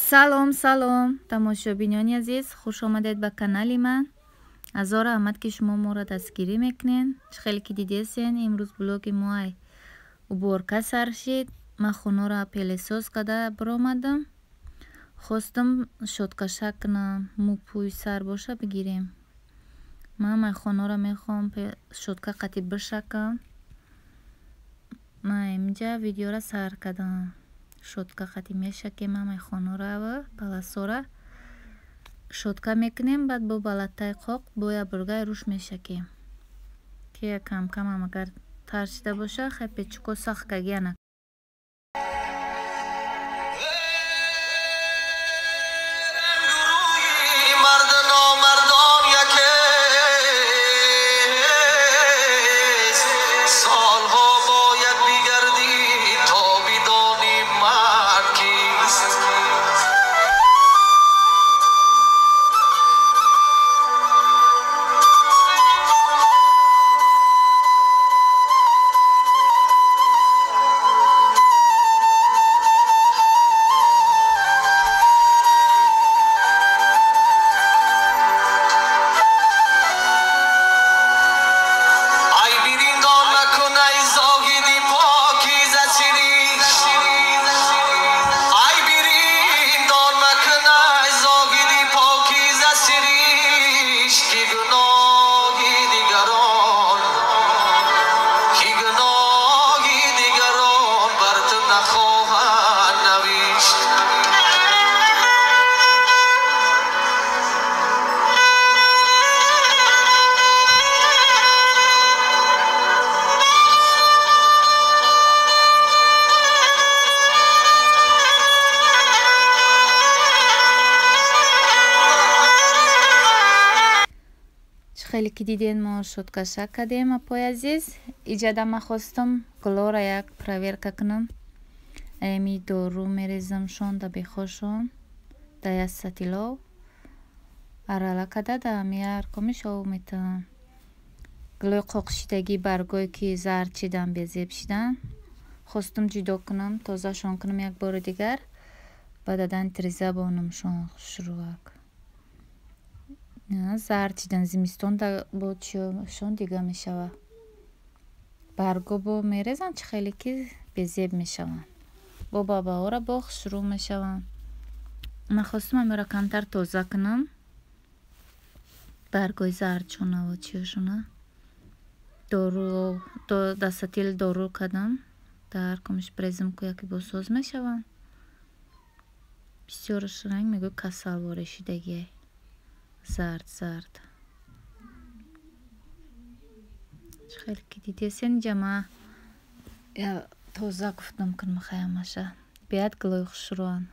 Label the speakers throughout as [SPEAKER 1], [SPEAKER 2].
[SPEAKER 1] Салом, салом, тамошобинони азиз, хуш омадед ба канали ман. Азор раҳмат, ки шумо моро дастгирӣ мекунед. Чӣ хеле ки дидесен, имрӯз блоги мо ай уборка сар шид. Ман хонаро пылесос карда биромадам. Хостам щёткаша кунам, мӯ пӯи сар боша бигирем. Ман ҳамаи хонаро мехоҳам щётка қатӣ бишакам. Ман инҷа видеоро сар кардам. Щётка қатӣ мешакем ҳамаи хонаро, паласора щётка мекунем, баъд бо балаттаи қоқ бо як бургаи рӯш мешакем, ки камкамам агар тар шида боша, хай печуко сахт кагиана. Хеле ки диден, мо щёткаша кардем, апои азиз. Иҷада ман хостам гулоро як проверка кунам. Ами дору мерезамшон да бехошон да як сатилов арала карда, да ами ҳар комиш об метавам. Гулои қоқшидагӣ, баргое ки зард шидан, безеб шидан, хостам ҷудо кунам, тозашон кунам як бори дигар, баъд адан тиреза бонамшон хушрӯак. Зард шидан, зимистон бо чиёшон дига мешава. Барго бо мерезанд, чӣ хеле ки безеб мешаванд. Бо бабаҳоро бо хушрӯ мешаванд. Ман хостам амиро камтар тоза кунам. Баргои зардшонаву чиёшона. Дору дастатил дору кардам. Дар комиш брезам ку яке босоз мешаванд. Бисёраш ранг мегӯй касалворе шидагиай. Зард зард. Чӣ хеле ки дидесен, инҷа ман тоза гуфтам кунам хаямаша. Бият гулои хушрӯанд.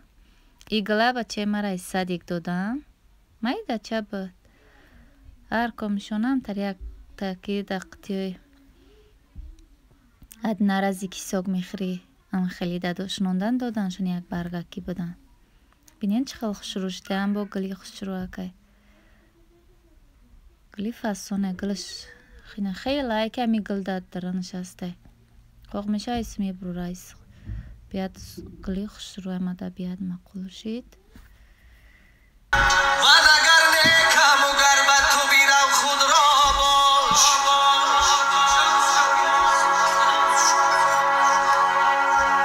[SPEAKER 1] И гула бачаи мара из садик додам. Майдача буд. Ҳар комишонам тар як таки дар қутиҳои одноразовый ки сок мехӯрӣ, ам хеле дадошонондан доданшон, як баргаки буданд. Бинед, чӣ хел хушрӯ шидаам, бо гули хушрӯакай. Гули фасоне, гулаш хеле ай ки ҳами гул дар дарунаш ҳастай. Қоқ мешава, ис мебурра, ис бият гули хушрӯ омада, бият маъқул шид.
[SPEAKER 2] Ман агар некаму гар ба ту бирам, худро бош.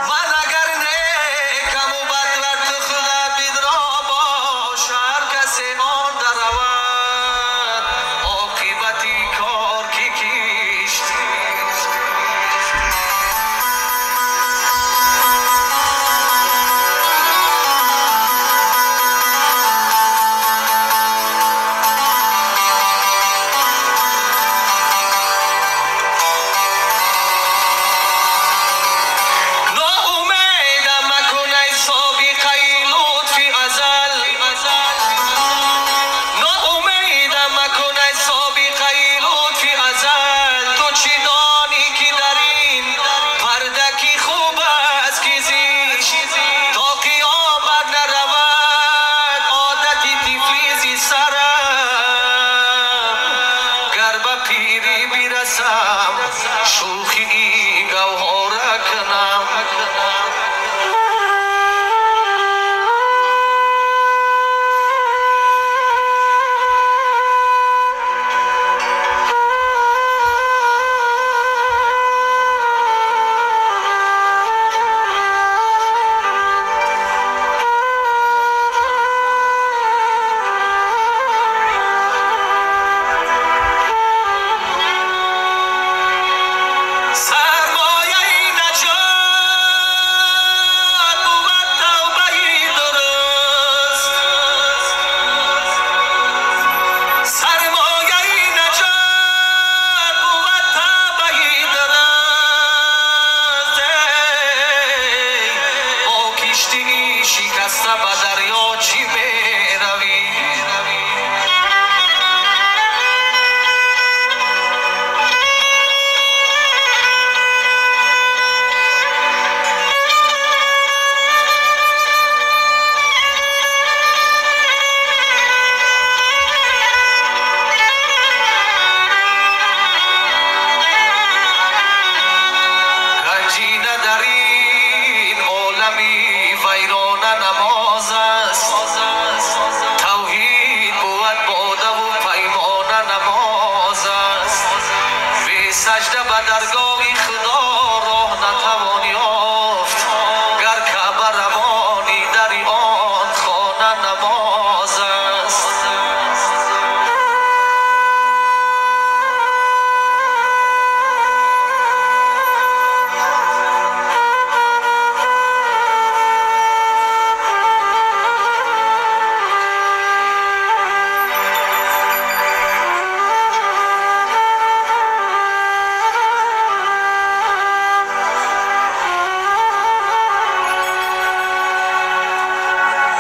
[SPEAKER 2] Ман агар некаму бад бар ту худа бидро бош. Ҳар касе он даравад, оқибати кор ки кишт. Хаста ба дарё чӣ меравӣ? Ганҷина дар ин олами вайрона намоз аст, тавҳид бувад бодаву паймона намоз аст. Бесаҷда ба даргоҳи Худо роҳ натавон ёфт, гар Каъба равонӣ дари он хона намоз аст.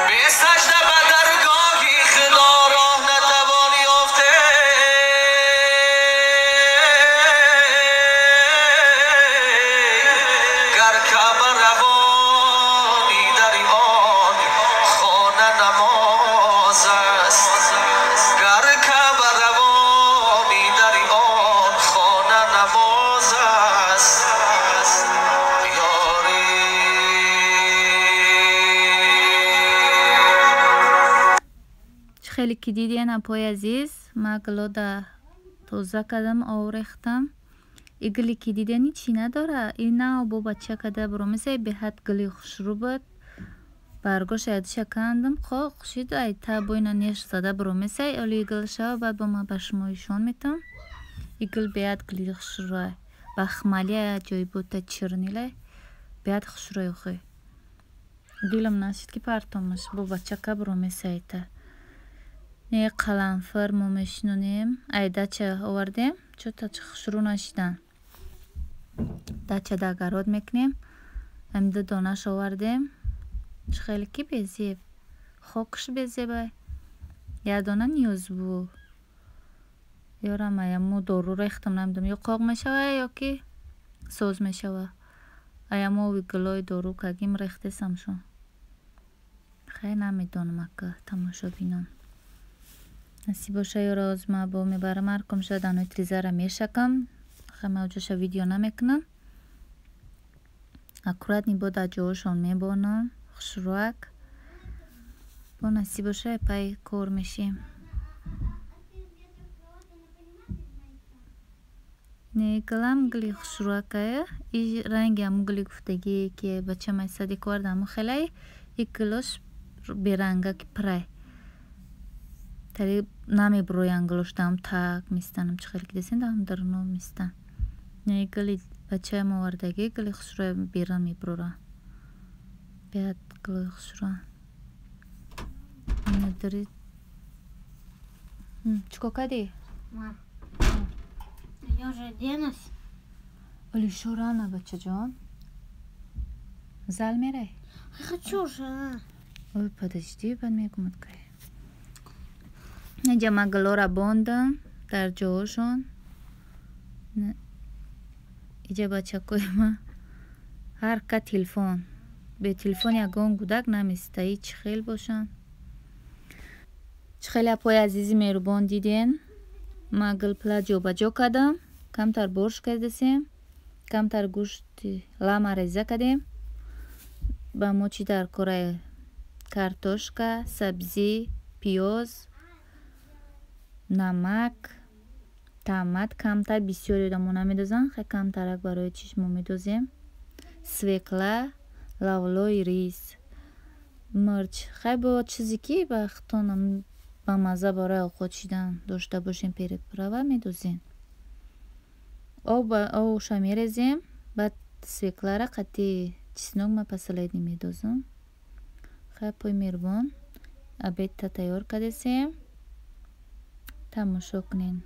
[SPEAKER 2] Бесаҷда ба даргоҳи Худо роҳ натавон ёфт, гар Каъба равонӣ дари он хона намоз аст. Гар Каъба равонӣ дари он хона намоз аст. Ёрӣ.
[SPEAKER 1] Чӣ хеле ки диден, апои азиз, ма гулода тоза кардам, ов рехтам. И гуле ки диден ҳичи надора, и нав бо бача када буромеса, беҳад гули хушрӯ буд. Баргоша ядиша кандам, қоқ шид, ай та боина неш зада буромеса, оли гул шава, баъд бо ма ба шумо ишон метам. И гул беҳад гули хушрӯ, бахмали аҷоибота чирнилай, беҳад хушрӯй охи. Дилам нашид ки партомаш, бо бачака буромеса айта. Не қаламфир мо мешинонем, ай дача овардем, чӯта хушрӯ нашидан. Дачада огород мекунем, ам ду донаш овардем. Чӣ хеле ки безеб, хокш безебай. Як дона ниёз бу. Ёрам аяму дору рехтам, намедонам ё қоқ мешава ё ки соз мешава. Аяму ови гулои дору кагим рехтесамшон. Хай намедонам ака тамошобинон. Насиб боша ёро оз ма бо мебарам, ҳар ком шояд анои тризара мешакам. Хай ма оҷоша видео намекунам. Аккуратни бо дар ҷоҳошон мебонам, хушрӯак. Бо насиб боша пай кор мешем. Не гулам гули хушрӯакая, и ранги ҳамун гули гуфтагие ки бачам ай садик овард ҳамун хелай, и гулош берангаки пирай. Тари намебуроянд гулош, даҳам так мистанам, чӣ хеле ки десен даҳам даруно мистан. Не гули бачаам овардагӣ гули хушрӯя берун мебуроранд. Беҳад гулои хушрӯянд. Инадари чӣ кор кардӣ?
[SPEAKER 3] Мам, я уже оденусь.
[SPEAKER 1] Оли шо рано, бачаҷон. Зал мерай?
[SPEAKER 3] Я хочу уже.
[SPEAKER 1] Ой, подожди, баъд мегумад кай. Инҷа ман гулора бондам дар ҷоҳошон. Иҷа бачакои ма ҳар ка телефон. Бе телефон ягон гудак наместа, ҳеҷ хел бошанд. Чӣ хеле апои азизи меҳрубон диден, ма гулпила ҷобаҷо кардам, камтар борш кардасем, камтар гӯшти лама реза кардем. Ба мо чӣ дар кора? Картошка, сабзӣ, пиёз, намак, таъмат камтар, бисёр одамо намедозанд, хай камтарак барои чиш мо медозем. Свекла, лавлои рис, мирч, хай бо чизе ки ба худтон ба мазза барои овқот шидан дошта бошем, переправа медозем. Обша мерезем, баъд свеклара қатъи чеснок ма последний медозам. Хай пои меҳрубон, обедта тайёр кардесем. Тамошо кунед.